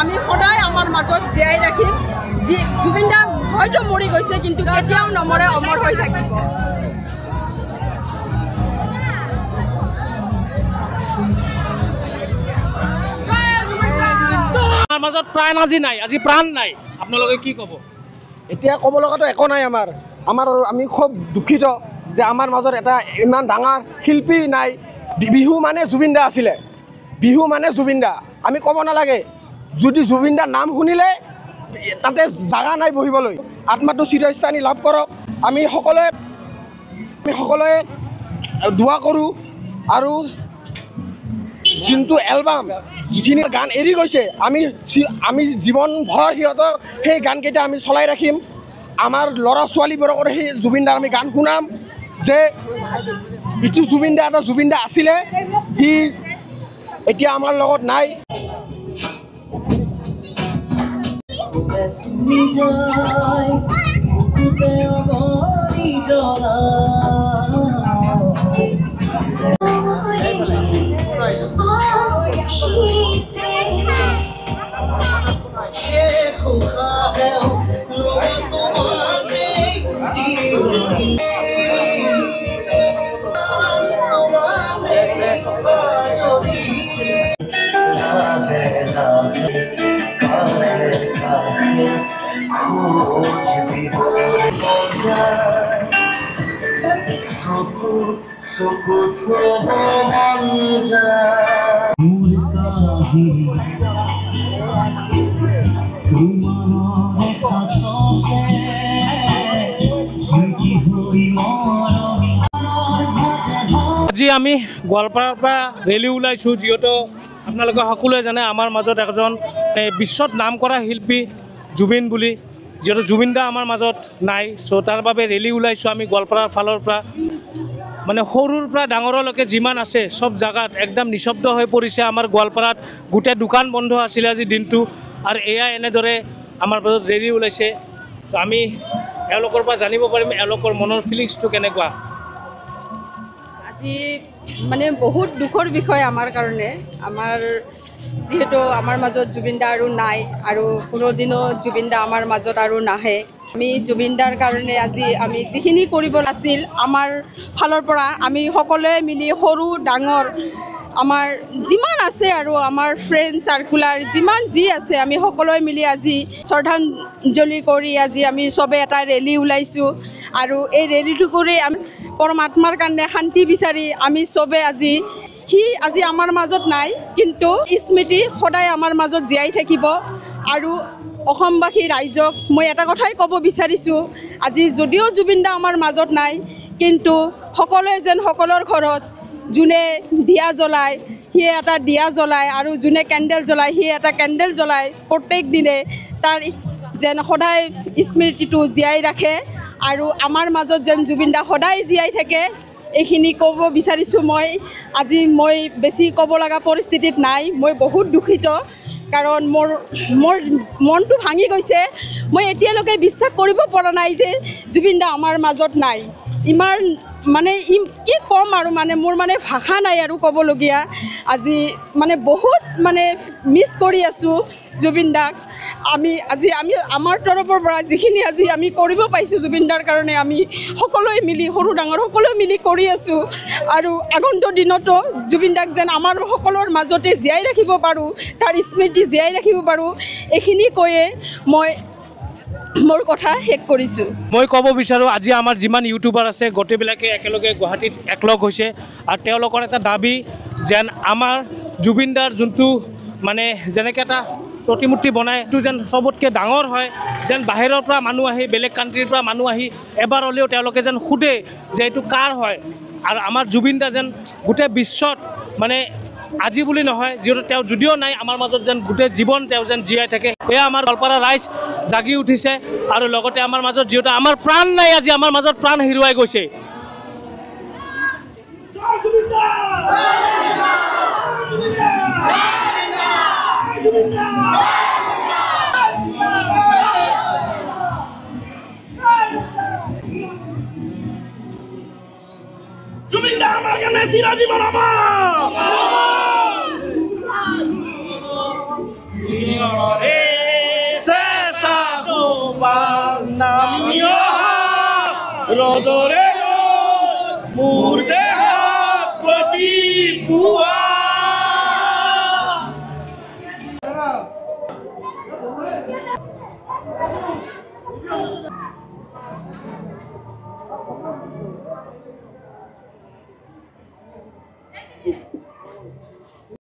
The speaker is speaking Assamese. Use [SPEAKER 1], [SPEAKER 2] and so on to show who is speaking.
[SPEAKER 1] আমি সদায় আমাৰ মাজত জীয়াই ৰাখিম। যি জুবিন দা হয়তো মৰি গৈছে, কিন্তু কেতিয়াও নমৰে, অমৰ হৈ থাকিব।
[SPEAKER 2] আমাৰ মাজত প্ৰাণ আজি নাই, আজি প্ৰাণ নাই, আপোনালোকে কি ক'ব?
[SPEAKER 3] এতিয়া ক'ব লগাটো একো নাই। আমাৰ আমাৰ আমি খুব দুখিত যে আমাৰ মাজত এটা ইমান ডাঙৰ শিল্পী নাই। বিহু মানে জুবিন দা আছিলে, বিহু মানে জুবিন দা, আমি ক'ব নালাগে। যদি জুবিন দাৰ নাম শুনিলে তাতে জাগা নাই বহিবলৈ। আত্মাটো চিৰস্থানী লাভ কৰক, আমি সকলোৱে দোৱা কৰোঁ। আৰু যোনটো এলবাম, যিখিনি গান এৰি গৈছে, আমি জীৱনভৰ সিহঁতৰ সেই গানকেইটা আমি চলাই ৰাখিম। আমাৰ ল'ৰা ছোৱালীবোৰক সেই জুবিন দাৰ আমি গান শুনাম যে ইটো জুবিন দা এটা জুবিন দা আছিলে, সি এতিয়া আমাৰ লগত নাই।
[SPEAKER 2] আজি আমি গোৱালপাৰাৰ পৰা ৰেলী ওলাইছোঁ, যিহেতু আপোনালোকে সকলোৱে জানে আমাৰ মাজত এজন বিশ্বত নাম কৰা শিল্পী জুবিন বুলি, যিহেতু জুবিন দা আমাৰ মাজত নাই, চ' তাৰ বাবে ৰেলী ওলাইছোঁ আমি গোৱালপাৰাৰ ফালৰ পৰা। মানে সৰুৰ পৰা ডাঙৰলৈকে যিমান আছে চব জাগাত একদম নিঃশব্দ হৈ পৰিছে। আমাৰ গোৱালপাৰাত গোটেই দোকান বন্ধ আছিলে আজি দিনটো, আৰু এয়া এনেদৰে আমাৰ মাজত ৰেলী ওলাইছে। ত' আমি এওঁলোকৰ পৰা জানিব পাৰিম এওঁলোকৰ মনৰ ফিলিংছটো কেনেকুৱা।
[SPEAKER 1] আজি মানে বহুত দুখৰ বিষয় আমাৰ কাৰণে। আমাৰ যিহেতু আমাৰ মাজত জুবিন দা আৰু নাই, আৰু কোনোদিনো জুবিন দা আমাৰ মাজত আৰু নাহে। আমি জুবিন দাৰ কাৰণে আজি আমি যিখিনি কৰিব আছিল আমাৰ ফালৰ পৰা আমি সকলোৱে মিলি, সৰু ডাঙৰ আমাৰ যিমান আছে আৰু আমাৰ ফ্ৰেণ্ড চাৰ্কুলাৰ যিমান যি আছে, আমি সকলোৱে মিলি আজি শ্ৰদ্ধাঞ্জলি কৰি আজি আমি চবে এটা ৰেলী ওলাইছোঁ। আৰু এই ৰেলীটো কৰি আমি পৰমাত্মাৰ কাৰণে শান্তি বিচাৰি আমি চবে আজি, সি আজি আমাৰ মাজত নাই, কিন্তু স্মৃতি সদায় আমাৰ মাজত জীয়াই থাকিব। আৰু অসমবাসী ৰাইজক মই এটা কথাই ক'ব বিচাৰিছোঁ, আজি যদিও জুবিন দা আমাৰ মাজত নাই, কিন্তু সকলোৱে যেন সকলোৰ ঘৰত যোনে দিয়া জ্বলায় সিয়ে এটা দিয়া জ্বলায়, আৰু যোনে কেণ্ডেল জ্বলায় সিয়ে এটা কেণ্ডেল জ্বলায়, প্ৰত্যেক দিনে তাৰ যেন সদায় স্মৃতিটো জীয়াই ৰাখে, আৰু আমাৰ মাজত যেন জুবিন দা সদায় জীয়াই থাকে, এইখিনি ক'ব বিচাৰিছোঁ মই। আজি মই বেছি ক'ব লগা পৰিস্থিতিত নাই, মই বহুত দুখিত, কাৰণ মোৰ মোৰ মনটো ভাঙি গৈছে। মই এতিয়ালৈকে বিশ্বাস কৰিব পৰা নাই যে জুবিন দা আমাৰ মাজত নাই। ইমান মানে কি ক'ম আৰু, মানে মোৰ মানে ভাষা নাই আৰু ক'বলগীয়া। আজি মানে বহুত মানে মিছ কৰি আছোঁ জুবিন দাক। আমি আজি আমি আমাৰ তৰফৰ পৰা যিখিনি আজি আমি কৰিব পাইছোঁ জুবিন দাৰ কাৰণে, আমি সকলোৱে মিলি, সৰু ডাঙৰ সকলোৱে মিলি কৰি আছোঁ। আৰু আগন্তুক দিনতো জুবিন দাক যেন আমাৰ সকলোৰ মাজতে জীয়াই ৰাখিব পাৰোঁ, তাৰ স্মৃতি জীয়াই ৰাখিব পাৰোঁ, এইখিনি কৈয়ে মই মোৰ কথা শেষ কৰিছোঁ।
[SPEAKER 2] মই ক'ব বিচাৰোঁ আজি আমাৰ যিমান ইউটিউবাৰ আছে গোটেইবিলাকে একেলগে গুৱাহাটীত একলগ হৈছে, আৰু তেওঁলোকৰ এটা দাবী যেন আমাৰ জুবিন দাৰ যোনটো মানে যেনেকৈ এটা প্ৰতিমূৰ্তি বনায়, সেইটো যেন চবতকৈ ডাঙৰ হয়, যেন বাহিৰৰ পৰা মানুহ আহি, বেলেগ কাণ্ট্ৰিৰ পৰা মানুহ আহি এবাৰ হ'লেও তেওঁলোকে যেন সোধে যে এইটো কাৰ হয়। আৰু আমাৰ জুবিন দা যেন গোটেই বিশ্বত মানে আজি বুলি নহয়, যিহেতু তেওঁ যদিও নাই আমাৰ মাজত, যেন গোটেই জীৱন তেওঁ যেন জীয়াই থাকে। এয়া আমাৰ গোৱালপাৰা ৰাইজ জাগি উঠিছে, আৰু লগতে আমাৰ মাজত যিহেতু আমাৰ প্ৰাণ নাই, আজি আমাৰ মাজত প্ৰাণ হেৰুৱাই গৈছে।
[SPEAKER 4] জুবিন দা আমাৰ কাৰণে চিৰজীৱন অমৰ। শিঙৰে চেঁচা টোপাল নামি অহা ৰ'দৰে মোৰ দেহত প্ৰতিপুৱা।